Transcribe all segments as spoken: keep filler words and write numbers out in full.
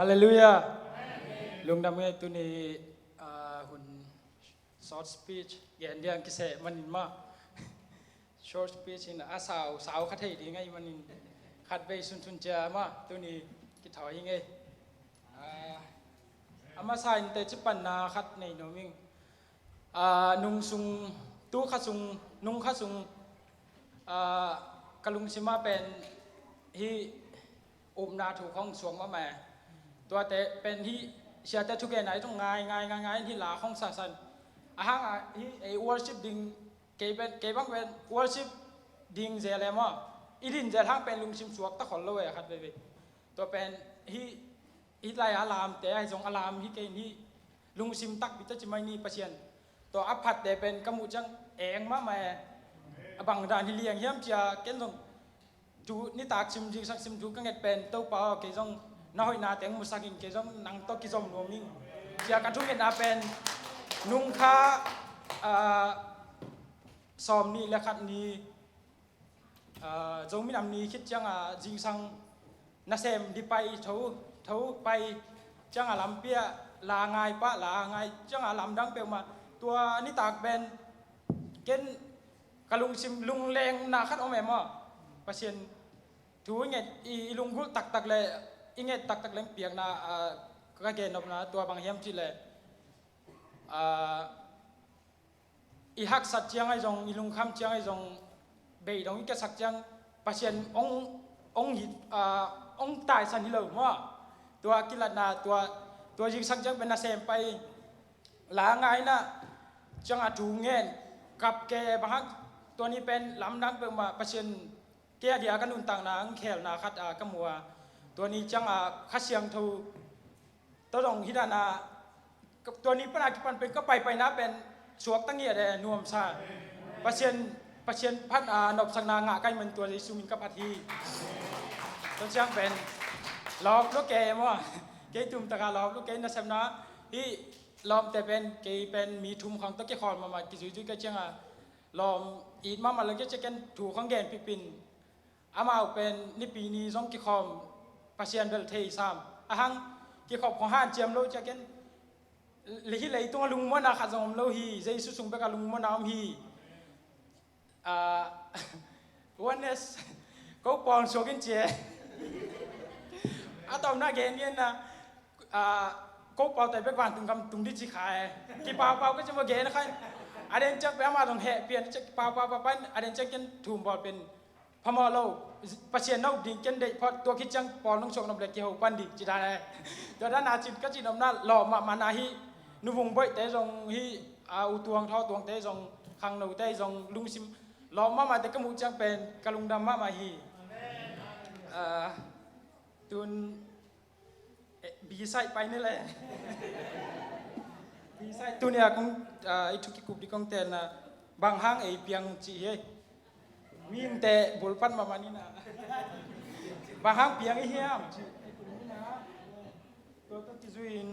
Halleluiah. Lungdam ngei tuni, ah, hun short speech gen diang kiseh manin mah. Short speech in a sau, sau kha thei ding ahi manin khatvei sunsun cia mah tuni kithawi hi ngei. Ah, a masa in teci panna khat nei nuam ing. Ah, nung sung, tu kha sung, nung kha sung, ah, ka lungsim ah pen hih upna thu khong suak mahmah e. Tuate pen hih siate thugenna i zong ngai, ngai, ngai, ngai, hih la khong sasan. A hang a hih ei worship ding, kei pen, kei bang pen worship ding zel e maw. I din zel hang pen lungsim suak ta khol lo e khat veivei. Tua pen hih, hih lai a lamte ahi zong a lam hi kei in hih lungsim takpi ta ci mai ni Pasian. Tua a phatte pen ka muh ciang eng mahmah e. A bang dan hi liang hiam cia ken zong tu nitak sim zingsang sim thu ka nget pen Topa aw kei zong na hoihna teng musak in kei zong nang tawh kizom nuam ing. Cia ka thungetna pen nung kha, ah, sawm nih le khat ni, ah, Zomi Nam Ni khit cianga zingsang nasem di pai tho, tho pai cianga lampi ah la ngai pah, la ngai cianga lamdang peuhmah tua nitak pen ken ka lungsim lunglengna khat om e maw. Pasian thu i nget i, i lunggulh taktak le i nget taktak leng piakna, ah, ka gennopna tua bang hiam cih leh, ah, i haksat ciang ahi zong, i lungkham ciang ahi zong, bei dong i kiasak ciang Pasian ong, ong hi, ah, ong taisan hi lo maw. Tua kilatna, tua, tua zingsang ciang pen nasem pai la ngaina cianga thu ngen kap ke bang hang tua ni pen lamdang peuhmah Pasian kei a dia ka nuntakna ang khelna khat a ka mu a. Tua ni cianga Kha Siangtho tawh dong hi dana tua ni pana kipan pen ka paipaina pen suak ta ngiat e nuamsa. Pasian, Pasian phat a nopsakna ngah kai man tua Jesu min ka phat hi. Tua ciang pen lawp lo kei maw. Kei tumtaka lawp lo kei nasepna hi lawmte pen kei pen mi thum khang tawh kikhawl mahmah kizuizui kei cianga lawm it mahmah lo kei cia ken thu khang gen pipin. Amau pen nipi ni zong kikhawm Pasian bel thei sam. A hang kikhop khong hanciam lo cia ken le hi leitung a lungmuanna khat zong om lo hi. Jesu sung bek a lungmuanna om hi. Ah, oneness ko pawl suak in cia. A tawpna gen ngianna, ah, ko pawl tai bek vantung kam tung di ci khai. Kipaupau ka ci maw gen khai. A den ciang pe ama zong heh pian ciang kipaupau pa pan a den ciang ken thum bawl pen phamawh lo, Pasian na up ding ken deih phot, tua khit ciang pawl nong suak nop le kiho pan ding ci dan e. Tua dan a cin ka cin omna lawh mahmahna hi, nuvung boihte zong hi, a, u tuang thaw tuangte zong, khangnote zong lungsim lawh mahmahte ka muh ciang pen ka lungdam mahmah hi. A, tun Eh, B side pai ni le. B side tuni a kong, ah, i thu kikup di kong telna bang hang ei piang ci hi. Mihingte bulpat mahmah ni na. Bang hang piang i hiam ci. Tua tua kizui in,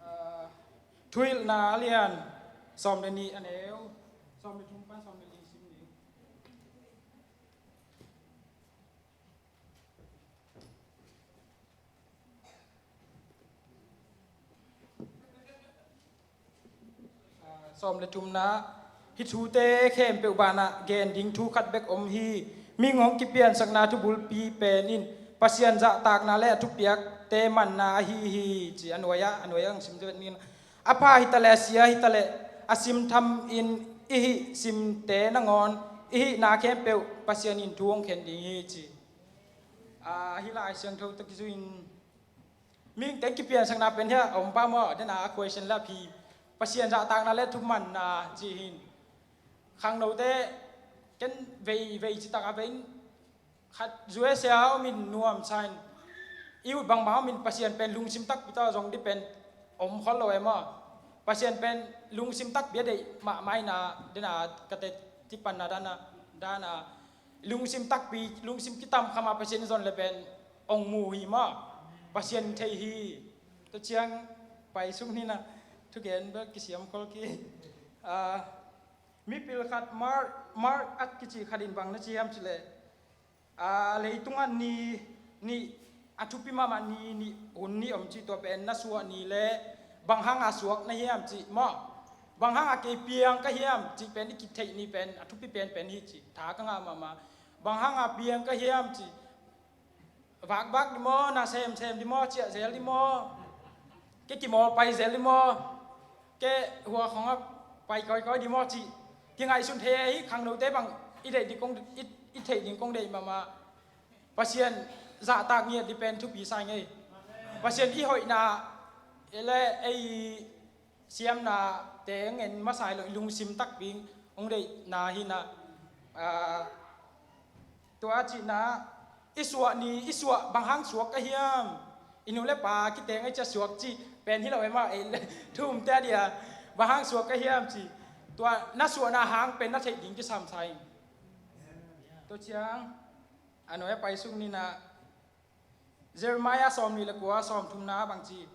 ah, Thuhilhna a lian sawm le nih a neu, sawm le thum pan sawm le li sim ni. Sawm le thumna, hih thute khempeuh banah gen ding thu khat bek om hi. Mihing hong kipiansakna thubulpi pen in Pasian zahtakna le a thupiakte manna ahi hi, ci a nuai-ah, a nuai-ah ang sim vet ning. A pha hitaleh a sia hitaleh a simtham in i hih simte nangawn i hihna khempeuh Pasian in thu hong khen ding hi, ci. A, hih Lai Siangtho tawh kizui in mihingte kipiansakna pen hiah a om pah maw, dena a question lap hi. Pasian zahtakna le thumanna ci hin. Khangnote ken vei, vei citak a vei in khat U S A a om in nuamsa in i ut bangmah om in Pasian pen lungsim takpi tawh zong di pen om khol lo e maw. Pasian pen lungsim takpi a deih mahmah ina dena kate tipanna dana, dana lungsim takpi, lungsim kitam khama Pasian zon le pen ong mu hi maw. Pasian thei hi. Tua ciang pai suk nina thugen bel kisiam khol ki. Ah, mipil khat Mark, Mark at kici khat in bang na ci hiam cileh, ah, leitungah ni, ni, A thupi mahmah ni nih, hun nih om cih, tua pen na suah ni le bang hanga suak na hiam cih maw? Bang hanga kei piang ka hiam cih pen i kitheih ni pen a thupi penpen hi cih tha ka ngah mahmah. Bang hanga piang ka hiam cih, vakvak di maw, na semsem di maw, ciah zel di maw, ke kimawl pai zel di maw, ke hua khong a pai kawikawi di maw cih kingaihsun thei hi. Khangnote bang i deih ding kong, i, i theih ding kong deih mahmah. Pasian zahtak ngiat ding pen thupi sa ing ei. Pasian i hoihna le ei siamnate ngen masa hi lo, i lungsim takpi hong deihna hi na. Ah, tua cihna, i suah ni, i suah bang hang suak ka hiam? I nu le pa kiteng a i ciah suak cih pen hi lo e maw, ei le thu umte a dia bang hang suak ka hiam cih. Tua na suahna hang pen na theih ding kisam sa ing. Tua ciang a nuai a pai sung ni na, Jeremiah sawmnih le kua, sawmthumna bang ci,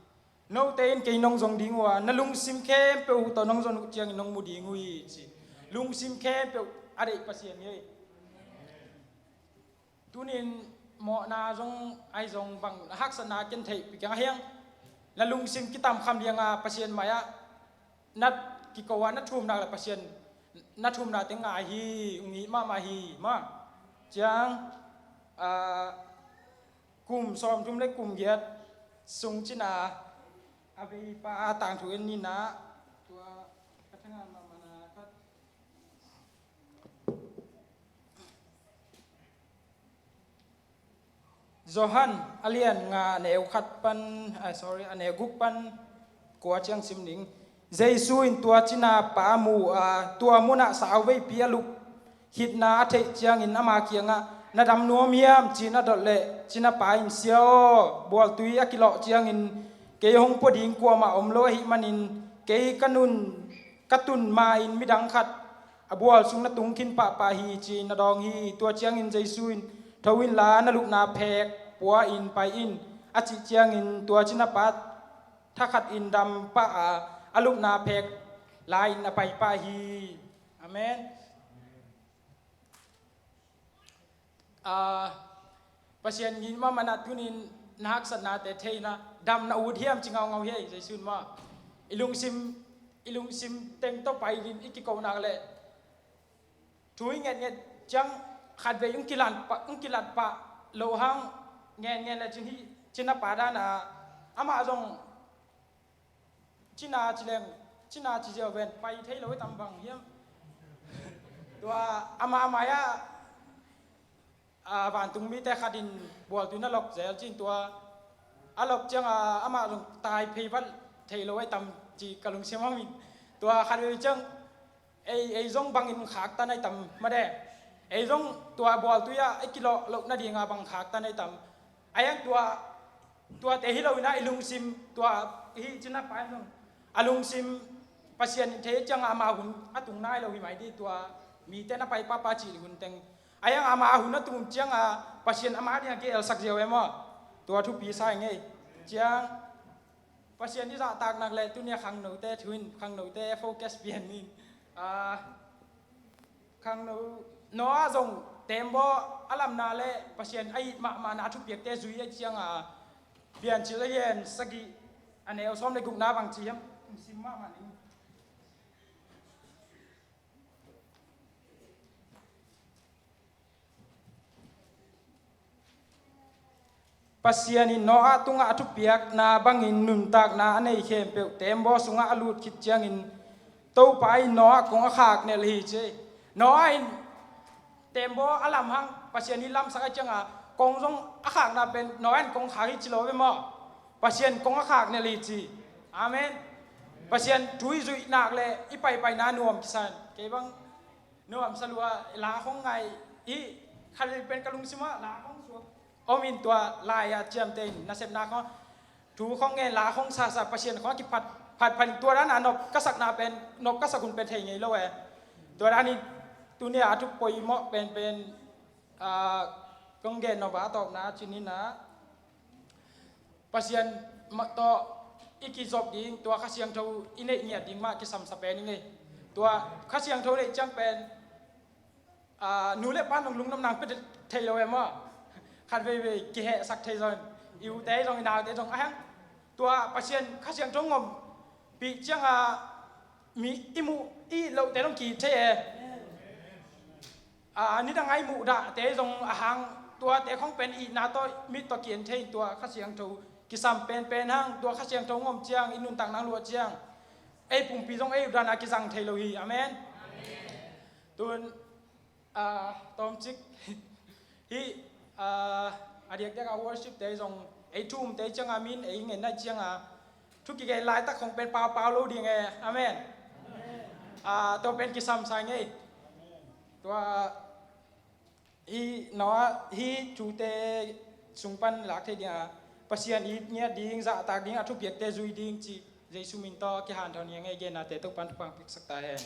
note in kei nong zong ding uh a, na lungsim khempeuh tawh nong zon uh ciangin nong mu ding uh hi ci. Lungsim khempeuh a deih Pasian hi. Tunin mawhna zong ahi zong bang na haksatna ken theihpih keng a hiang, na lungsim kitamkham lianga Pasian mai-ah na kiko a na thumnak le Pasian na thumna teng ngai hi, ung hi mahmah hi mah. Ciang, ah, kum sawmthum le kum giat sung cina a veipa tangthu en nina, tua ka thangah mahmahna khat. Johan a lian nga a neu khat pan, ah, sorry, a neu guk pan kua ciang sim ning. Jesu in tua cina pa a mu a, tua munah sauveipi a lup khitna a theih ciangin ama kiangah, na dam nuam hiam ci-in a dot leh, cina pa in, Sia aw, bualtui a kilawh ciangin kei hong pua ding kuamah om lo ahih manin kei ka nun, ka tun ma-in midang khat a bual sung na tung khin pahpah hi ci-in a dawng hi. Tua ciangin Jesu in, tho inla na lupna phek pua-in pai in, a cih ciangin tua cina pa thakhatin dam pah a, a lupna phek lai-in a pai pah hi. Amen. Ah, Pasian ngin mahmah na tunin na haksatnate theihna, damna ut hiam ci ngaungau hi ei, Jesu in mah. I lungsim, i lungsim teng tawh pai ding i kikohnak le thu i ngetnget ciang khatvei ung kilat pah, ung kilat pah loh hang ngetnget le cin hi, cina pa dan a, amah zong cina ci leng, cina ci ziau ven pai thei lo i tam bang hiam? Tua amah amah a, a, vantung mite khatin bualtui na lok zel cin tua a lok ciang a, amah zong tai phei vat thei lo i tam ci ka lungsim hong in. Tua khatvei ciang ei, ei zong bangin khaktan ai tam made. Ei zong tua bualtui ah i kilawh loh nadinga bang khaktan ai tam. A yang tua, tuate hi lo ina i lungsim, tua hi cina pa in zong a lungsim Pasian in thei cianga ama hun a tung nai lo hi mai di, tua mite na pai papa cih hun teng. A yang ama hun a tung cianga Pasian ama dinga ki elsak ziau e maw? Tua thupi sa ing ei. Ciang Pasian i zahtaknak le tunia khangnote thu in, khangnote focus pian in. Ah, khangno, Noah zong tembaw a lamna le Pasian a it mahmahna a thupiakte zui a cianga Piancil a lian sagih a neu sawm le gukna bang ci hiam? Sim mahmah ning. Pasian in Noah tungah a thupiakna bangin nuntakna a nei khempeuh tembaw sungah a lut khit ciangin Topa in Noah kong a khak nelh hi ci. Noah in tembaw a lam hang Pasian in lamsak a cianga kong zong a khakna pen Noah in kong khak hi ci lo ve maw? Pasian kong a khak nelh hi ci. Amen. Pasian thu i zuih nak le i paipaina nuam kisan. Kei bang nuam salua la khong ngai i khat pen ka lungsimah la khong suak om in tua lai-a ciamte in nasepna khong thu khong ngen la khong sasa Pasian khong a kiphat phat phat tua dan a nop ka sakna pen, nop ka sak hun pen thei ngei lo e. Tua dan in tunia a thu poimawh penpen, ah, kong gen nop a tawpna cin ina Pasian mah tawh i kizop ding, tua Kha Siangtho i neih ngiat ding mah kisamsa pen i ngei. Tua Kha Siangtho neih ciang pen, ah, nu le pa nong lungnopna pia thei lo e maw? Khat veivei kihehsak thei zaw in. I ute zong, i naute zong a hang tua Pasian Kha Siangtho ngom pih cianga mi i muh i it lohte zong ki-it thei e. A, nidang a i muh dahte zong a hang tuate khong pen itna tawh, mit tawh ki-en thei in, tua Kha Siangtho kisam penpen hang, tua Kha Siangtho ngom ciang i nuntak nang luah ciang ei pumpi zong ei utdan a kizang thei lo hi. Amen. Tun a, tawmcik hi, a, a diakdiak a worship te zong ei thu umte cianga min ei ngen nai cianga thu kigen laitak khong pen paupau lo ding e. Amen. A, tua pen kisamsa ngei. Tua hi Noah hi thute sung pan lak thei dinga Pasian it ngiat ding, zahtak ding, a thupiakte zui ding ci Jesu min tawh kihanthawn hi ngei. Gennate Topan thupha piaksak ta hen.